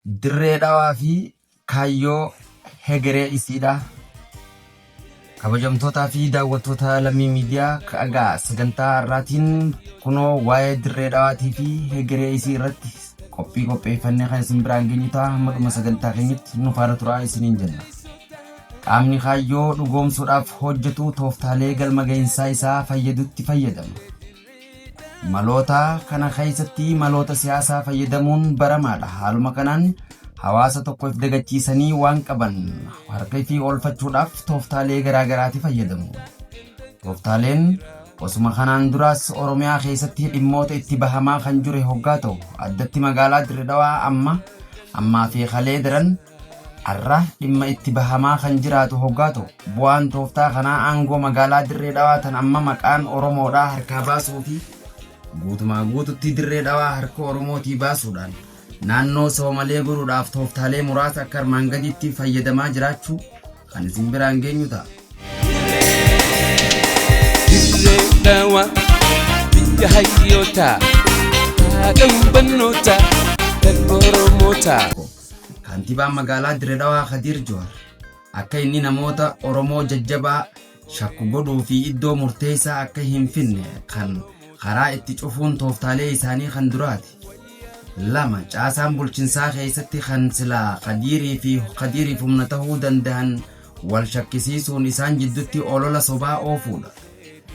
Dirree Dhawaa fi kaayyoo hegeree isiidha. Kabajamtootaa fi daawwattoota Lammii Miidiyaa, egaa sagantaa har'aatiin kunoo waa'ee Dirree Dhawaatii fi hegeree isii irratti qophii qopheeffannee kan isin biraan geenyu ta'a. Hamma dhuma sagantaa keenyatti nu faana turaa isiniin jenna. Qaamni kaayyoo dhugoomsuudhaaf hojjetu tooftaalee galma gahinsaa isaa fayyadutti fayyadama. Maloota kana keessatti maloota siyaasaa fayyadamuun baramaadha. Haaluma kanaan hawaasa tokko if dagachiisanii waan qaban harka ifii oolfachuudhaaf tooftaalee garaa garaati fayyadamu. Tooftaaleen osuma kanaan duraas Oromiyaa keessatti dhimmoota itti bahamaa kan jure hoggaa ta'u, addatti magaalaa Dirre Dhawaa amma ammaa fi kalee daran Har'a dhimma itti bahamaa kan jiraatu hoggaa ta'u, bu'aan tooftaa kanaa aangoo magaalaa Dirree Dhawaa tan amma maqaan Oromoodhaa harkaa baasuu fi guutumaa guututti Dirree Dhawaa harka Oromootii baasuudhaan naannoo Soomalee godhuudhaaf tooftaalee muraasa akka armaan gadiitti fayyadamaa jiraachuu kan isin biraan geenyu ta'a. Dirree Dhawaa biyya hayyootaa, haadha hubannootaa kan Oromootaa. Kaantibaan magaalaa Dirre Dhawaa Kadiir Juhaar akka inni namoota Oromoo jajjabaa shakku godhuu fi iddoo murteessaa akka hin finne kan karaa itti cufuun tooftaalee isaanii kan duraati. 2, Caasaan bulchinsaa keessatti kan silaa Kadiirii fi Kadiiriif humna tahuu dandahan wal shakkisiisuun isaan jiddutti olola sobaa oofuudha.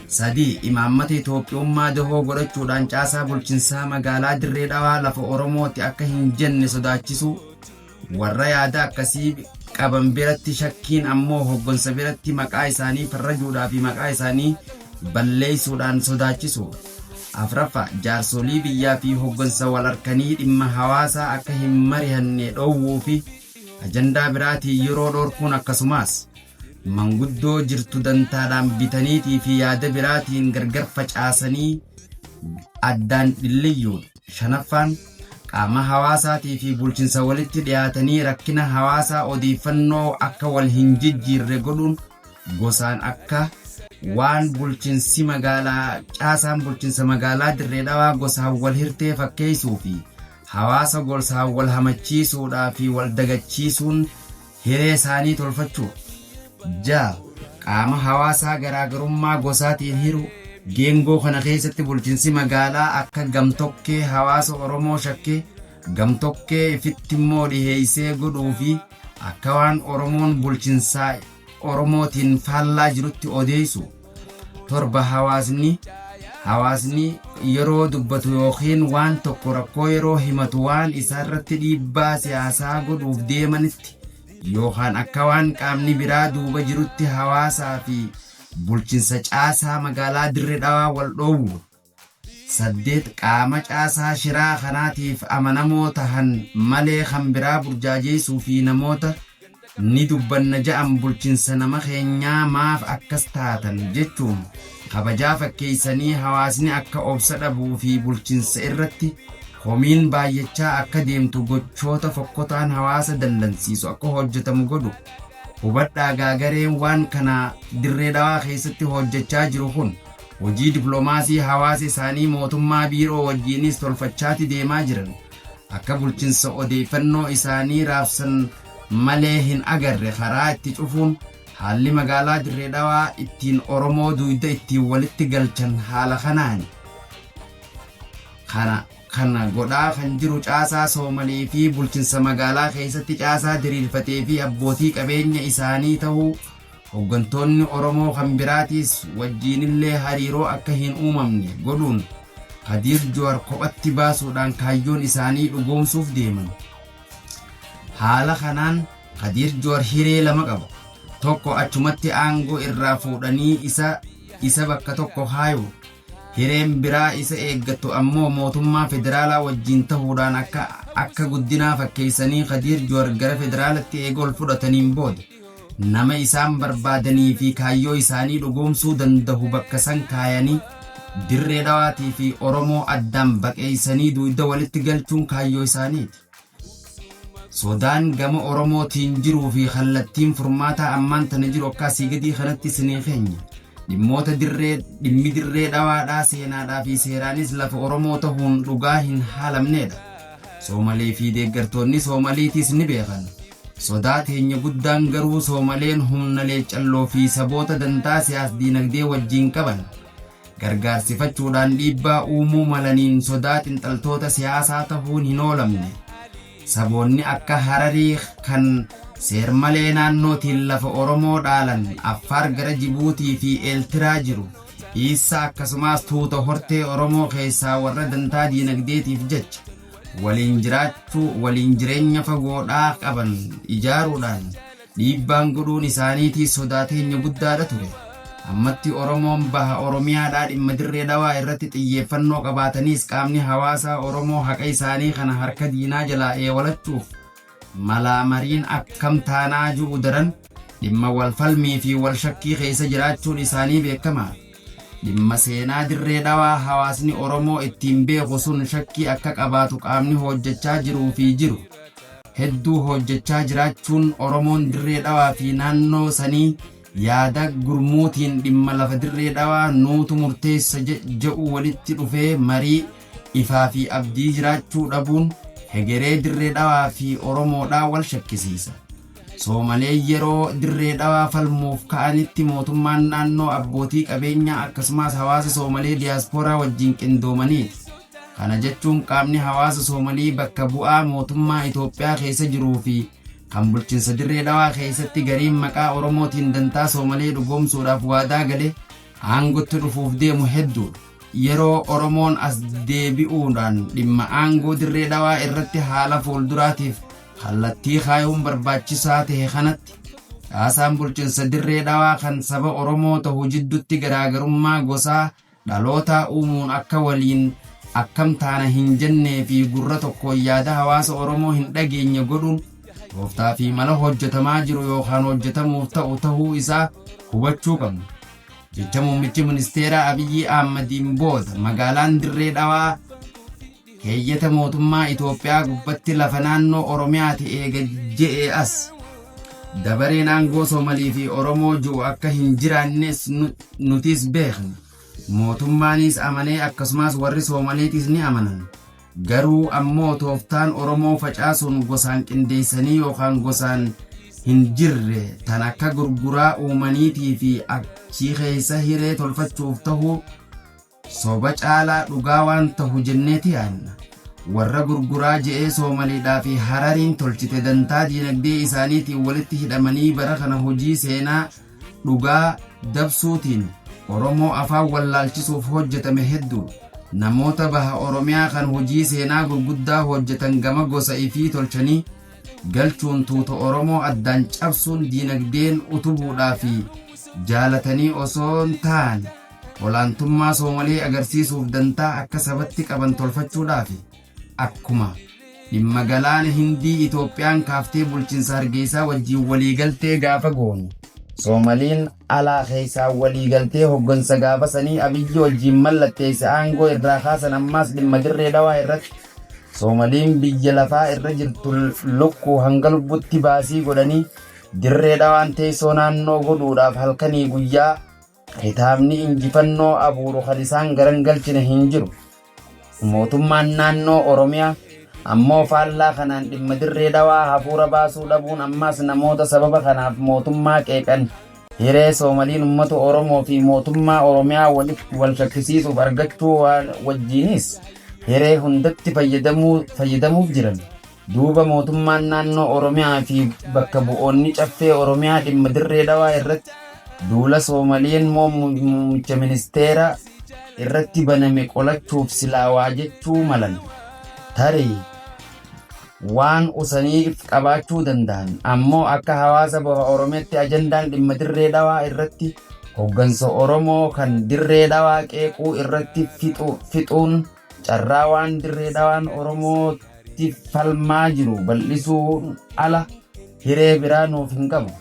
3, Imaammata Itoophiyummaa dahoo godhachuudhaan caasaa bulchinsaa magaalaa Dirree Dhawaa lafa Oromooti akka hin jenne sodaachisuu, warra yaada akkasii qaban biratti shakkiin ammoo hoggansa biratti maqaa isaanii farrajuudhaa fi maqaa isaanii balleessuudhaan sodaachisuu. 4ffaa, Jaarsolii biyyaa fi hoggansa wal arkanii dhimma hawaasaa akka hin marihanne dhoowwuu fi ajandaa biraatiin yeroo dhorkuun, akkasumaas manguddoo jirtu dantaadhaan bitaniitii fi yaada biraatiin gargar facaasanii addaan dhilliyyuudha. 5ffaan, qaama hawaasaatii fi bulchinsa walitti dhiyaatanii rakkina hawaasaa odeeffannoo akka wal hin jijjiirre godhuun gosaan akka waan bulchinsi magaalaa caasaan bulchinsa magaalaa Dirree Dhawaa gosaan wal hirtee fakkeessuu fi hawaasa gosaan wal hamachiisuudhaa fi wal dagachiisuun hiree isaanii tolfachuu. 6, Qaama hawaasaa garaagarummaa gosaatiin hiruu. Geengoo kana keessatti bulchinsi magaalaa akka gamtokkee hawaasa Oromoo shakkee gamtokkee ifitti immoo dhiheessee godhuu fi akka waan Oromoon bulchinsaa Oromootiin faallaa jirutti odeessu. 7, Hawaasni yeroo dubbatu yookiin waan tokko rakkoo yeroo himatu waan isaarratti dhiibbaa siyaasaa godhuuf deemanitti yookaan akka waan qaamni biraa duuba jirutti hawaasaa fi bulchinsa caasaa magaalaa Dirre Dhawaa wal dhoowwu. 8, Qaama caasaa shiraa kanaatiif amanamoo tahan malee kan biraa burjaajeessuu fi namoota ni dubbanna ja'an bulchinsa nama keenyaa maaf akkas taatan jechuun kabajaa fakkeessanii hawaasni akka obsa dhabuu fi bulchinsa irratti komiin baayyachaa akka deemtu gochoota fokkotaan hawaasa dallansiisu akka hojjetamu godhu. Hubadhaa gaa, gareen waan kana Dirree Dhawaa keessatti hojjechaa jiru kun hojii diplomaasii hawaasa isaanii mootummaa biiroo wajjiinis tolfachaati deemaa jiran. Akka bulchinsa odeeffannoo isaanii raabsan malee hin agarre karaa itti cufuun haalli magaalaa Dirree Dhawaa ittiin Oromoo duyda ittiin walitti galchan haala kanaani. Kana kana godhaa kan jiru caasaa Soomalee fi bulchinsa magaalaa keessatti caasaa diriirfatee fi abbootii qabeenya isaanii tahuu, hoggantoonni Oromoo kan biraatiis wajjiinillee hariiroo akka hin uumamne godhuun Kadiir Juhar kophatti baasuudhaan kaayyoon isaanii dhugoomsuuf deeman. Haala kanaan Kadiir Juhar hiree lama qaba. Tokko, achumatti aangoo irraa fuudhanii isa bakka tokko kaayuu. Hireen biraa isa eeggattu ammoo mootummaa federaalaa wajjiin tahuudhaan akka guddinaa fakkeessanii Kadiir Juhar gara federaalatti eega ol fudhataniin booda nama isaan barbaadanii fi kaayyoo isaanii dhugoomsuu dandahu bakka san kaayanii Dirree Dhawaatii fi Oromoo addaan baqeeysanii duyda walitti galchuun kaayyoo isaaniiti. Sodaan gama Oromootiin jiruu fi kallattiin furmaataa ammaan tana jiru akka asii gadii kanatti isinii keenya. Dhimmoota dirree dhimmi Dirree Dhawaadhaa seenaadhaa fi seeraanis lafa Oromoo tahuun dhugaa hin haalamneedha. Soomalee fi deeggartoonni Soomaliitis ni beekan. Sodaa teenya guddaan garuu Soomaleen humna leeccalloo fi saboota dantaa siyaas diinagdee wajjiin qaban gargaarsifachuudhaan dhiibbaa uumuu malaniin sodaa xinxaltoota siyaasaa tahuun hin oolamne. Saboonni akka Hararii kan seermalee naannootiin lafa Oromoo dhaalan, Affaar gara Jibuutii fi Eeltiraa jiru, Iissaa akkasumas tuuta hortee Oromoo keessaa warra dantaa diinagdeetiif jecha waliin jiraachuu waliin jireenya fagoodhaa qaban ijaaruudhaan dhiibbaan godhuun isaaniitii sodaa teenya guddaadha ture. Ammatti Oromoon baha Oromiyaadhaa dhimma Dirree Dhawaa irratti xiyyeeffannoo qabaataniis qaamni hawaasaa Oromoo haqa isaanii kana harka diinaa jalaa eewalachuuf malaa mariin akkam taanaa ju'u daran dhimma wal falmii fi wal shakkii keessa jiraachuun isaanii beekamaadha. Dhimma seenaa Dirree Dhawaa hawaasni Oromoo ittiin beeku sun shakkii akka qabaatu qaamni hojjechaa jiruu fi jiru hedduu hojjechaa jiraachuun Oromoon Dirree Dhawaa fi naannoo sanii yaada gurmuutiin dhimma lafa Dirree Dhawaa nuutu murteessa je'u walitti dhufee marii ifaa fi abdii jiraachuu dhabuun hegeree Dirree Dhawaa fi Oromoodhaa wal shakkisiisa. Soomalee yeroo Dirree Dhawaa falmuuf ka'anitti mootummaan naannoo abbootii qabeenyaa akkasumas hawaasa Soomalee diyaaspooraa wajjin qindoomaniiti. Kana jechuun qaamni hawaasa Soomalii bakka bu'aa mootummaa Itoophiyaa keessa jiruu fi kan bulchiinsa Dirree Dhawaa keessatti gariin maqaa Oromootiin dantaa Soomalee dhugoomsuudhaaf waadaa gale aangotti dhufuuf deemu hedduudha. Yeroo Oromoon as deebi'uudhaan dhimma aangoo Dirree Dhawaa irratti haala fuulduraatiif kallattii kaayuun barbaachisaa ta'e kanatti caasaan bulchiinsa Dirree Dhawaa kan saba Oromoo ta'u jidduutti garaagarummaa gosaa dhalootaa uumuun akka waliin akkam taana hin jennee fi gurra tokkoon yaada hawaasa Oromoo hin dhageenye godhuun tooftaa fi mala hojjetamaa jiru yookaan hojjetamuuf ta'u tahuu isaa hubachuu qabna. Jecha muummichi ministeeraa Abiyyi Ahmadiin booda magaalaan Dirree Dhawaa keeyyata mootummaa Itoophiyaa gubbatti lafa naannoo Oromiyaati eega je'e as dabareen aangoo Soomalii fi Oromoo ji'u akka hin jiraannes nutis beekna. Mootummaanis amanee akkasumas warri Soomaliitis ni amanan. Garuu ammoo tooftaan Oromoo facaasuun gosaan qindeessanii yookaan gosaan hin jirre tan akka gurguraa uumaniitii fi achii keessa hiree tolfachuuf tahuu soba caalaa dhugaa waan tahu jenneeti yaadna. Warra gurguraa je'ee Soomaliidhaa fi Harariin tolchite dantaa diinagdee isaaniitiin walitti hidhamanii bara kana hojii seenaa dhugaa dabsuutiin Oromoo afaan wallaalchisuuf hojjetame hedduu. Namoota baha Oromiyaa kan hojii seenaa gurguddaa hojjetan gama gosa ifii tolchanii galchuun tuuta Oromoo addaan cabsuun diinagdeen utubuudhaa fi jaalatanii osoo hin taane olaantummaa Soomalee agarsiisuuf dantaa akka sabatti qaban tolfachuudhaafi akkuma dhimma galaana Hindii Itoophiyaan kaaftee bulchiinsa Hargeysaa wajjin waliigaltee gaafa goonu Soomaliin alaa keessaa waliigaltee hoggansa gaafa sanii Abiyyi wajjin mallatteessa aangoo irraa kaasan ammaas dhimma Dirree Dhawaa irratti Soomaliin biyya lafaa irra jirtu lukkuu hanga lubbutti baasii godhanii Dirree Dhawaan teessoo naannoo godhuudhaaf halkanii guyyaa kitaabni injifannoo abuuru kan isaan garan galchine hin jiru. Mootummaan naannoo Oromiyaa ammoo faallaa kanaan dhimma Dirree Dhawaa hafuura baasuu dhabuun ammaas namoota sababa kanaaf mootummaa qeeqan hiree Soomaliin uummata Oromoo fi mootummaa Oromiyaa wal shakkisiisuuf argachuu wajjiinis hiree hundatti fayyadamuuf jiran. Duuba mootummaan naannoo Oromiyaa fi bakka bu'oonni caffee Oromiyaa dhimma Dirree Dhawaa irratti duula Soomaliin muummicha ministeera irratti baname qolachuuf silaa waa jechuu malan. Tarii waan usaniif qabaachuu danda'an ammoo akka hawaasa baha Oromiyaatti ajandaan dhimma Dirree Dhawaa irratti hoggansa Oromoo kan Dirree Dhawaa qeequu irratti fixuun carraa waan Dirree Dhawaan Oromootti falmaa jiru bal'isuun ala hiree biraa nuuf hin qabu.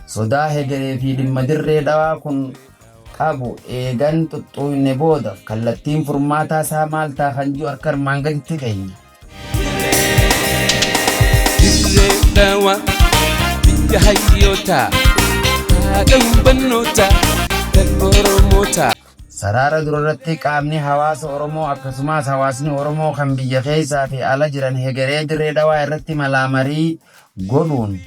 Sodaa hegeree fi dhimma Dirree Dhawaa kun qabu eegan xuxxuuyne booda kallattiin furmaataa isaa maal ta'a kan jiru harka armaan gaditti keenya. Dirree Dhawaa biyya hayyootaa haadha hubannootaa kan Oromootaa. Saraara durarratti qaamni hawaasa Oromoo akkasumas hawaasni Oromoo kan biyya keessaa fi ala jiran hegeree Dirree Dhawaa irratti malaa marii godhuun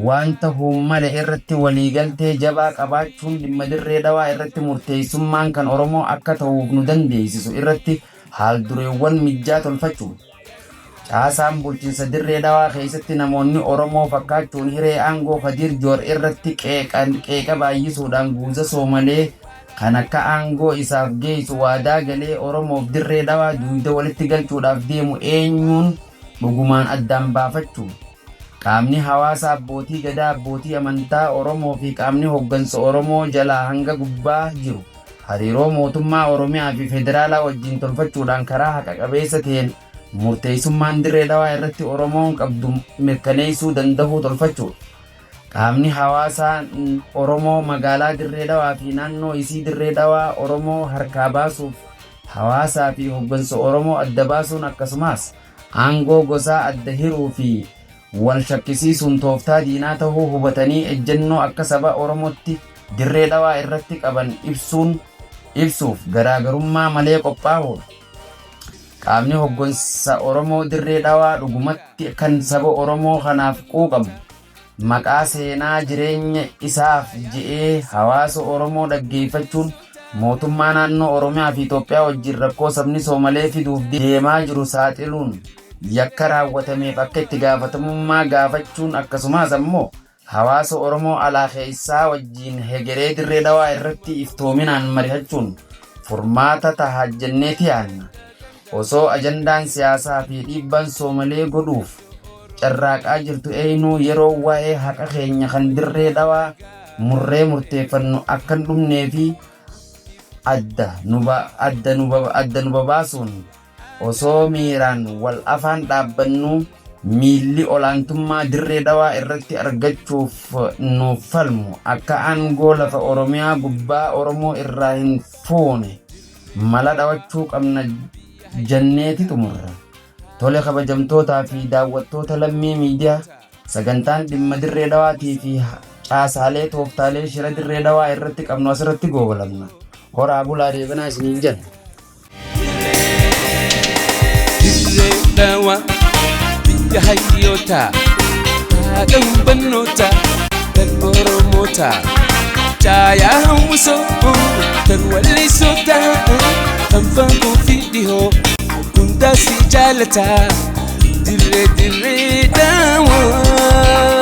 waan tahuu male irratti waliigaltee jabaa qabaachuun dhimma Dirree Dhawaa irratti murteessummaan kan Oromoo akka tahuuf nu dandeessisu irratti haal-dureewwan mijjaa tolfachuudha. Caasaan bulchinsa Dirree Dhawaa keessatti namoonni Oromoo fakkaachuun hiree aangoo Kadiir Juhar irratti qeeqa baayyisuudhaan guuza Soomalee kan akka aangoo isaaf geessu waadaa galee Oromoof Dirree Dhawaa duuyda walitti galchuudhaaf deemu eenyuun dhugumaan addaan baafachuu. Qaamni hawaasa abbootii gadaa, abbootii amantaa Oromoo fi qaamni hoggansa Oromoo jalaa hanga gubbaa jiru hariiroo mootummaa Oromiyaa fi federaalaa wajjin tolfachuudhaan karaa haqa qabeessa ta'een murteessummaan Dirree Dhawaa irratti Oromoon qabdu mirkaneessuu dandahuu tolfachuudha. Qaamni hawaasaa Oromoo magaalaa Dirree Dhawaa fi naannoo isii Dirree Dhawaa Oromoo harkaa baasuuf hawaasaa fi hoggansa Oromoo adda baasuun akkasumas aangoo gosaa adda hiruu fi wal shakkisiisuun tooftaa diinaa tahuu hubatanii ejjennoo akka saba Oromootti Dirree Dhawaa irratti qaban ibsuun ibsuuf garaagarummaa malee qophaa'uudha. Qaamni hoggansa Oromoo Dirree Dhawaa dhugumatti kan saba Oromoo kanaaf quuqamu maqaa seenaa jireenya isaaf je'ee hawaasa Oromoo dhaggeeffachuun mootummaa naannoo Oromiyaa fi Itoophiyaa wajjin rakkoo sabni Soomalee fiduuf deemaa jiru saaxiluun yakka raawwatameef akka itti gaafatamummaa gaafachuun akkasumas ammoo hawaasa Oromoo alaa keessaa wajjin hegeree Dirree Dhawaa irratti iftoominaan mari'achuun furmaata taha jenneeti yaadna. Osoo ajandaan siyaasaa fi dhiibbaan Soomalee godhuuf carraaqaa jirtu eenyuu yeroo waa'ee haqa keenya kan Dirree Dhawaa murree murteeffannu akka hin dhumnee fi adda nu babaasuun osoo miiraan wal afaan dhaabbannuu miilli olaantummaa Dirree Dhawaa irratti argachuuf nuuf falmu akka aangoo lafa Oromiyaa gubbaa Oromoo irraa hin fuune mala dhawachuu qabna jenneeti xumurra. Tole, kabajamtootaa fi daawwattoota Lammii Miidiyaa, sagantaan dhimma Dirree Dhawaatii fi caasaalee tooftaalee shira Dirree Dhawaa irratti qabnu asirratti goobalamna. Horaa bulaa, deebanaa isiniin jenna. Dirree Dhawaa biyya hayyootaa, haadha hubannoota kan Oromoota, caayaa hawwisoo kan wallisoota, kan fagoo fi dhihoo hundaa si jaalataa. Dirree, Dirree Dhawaa.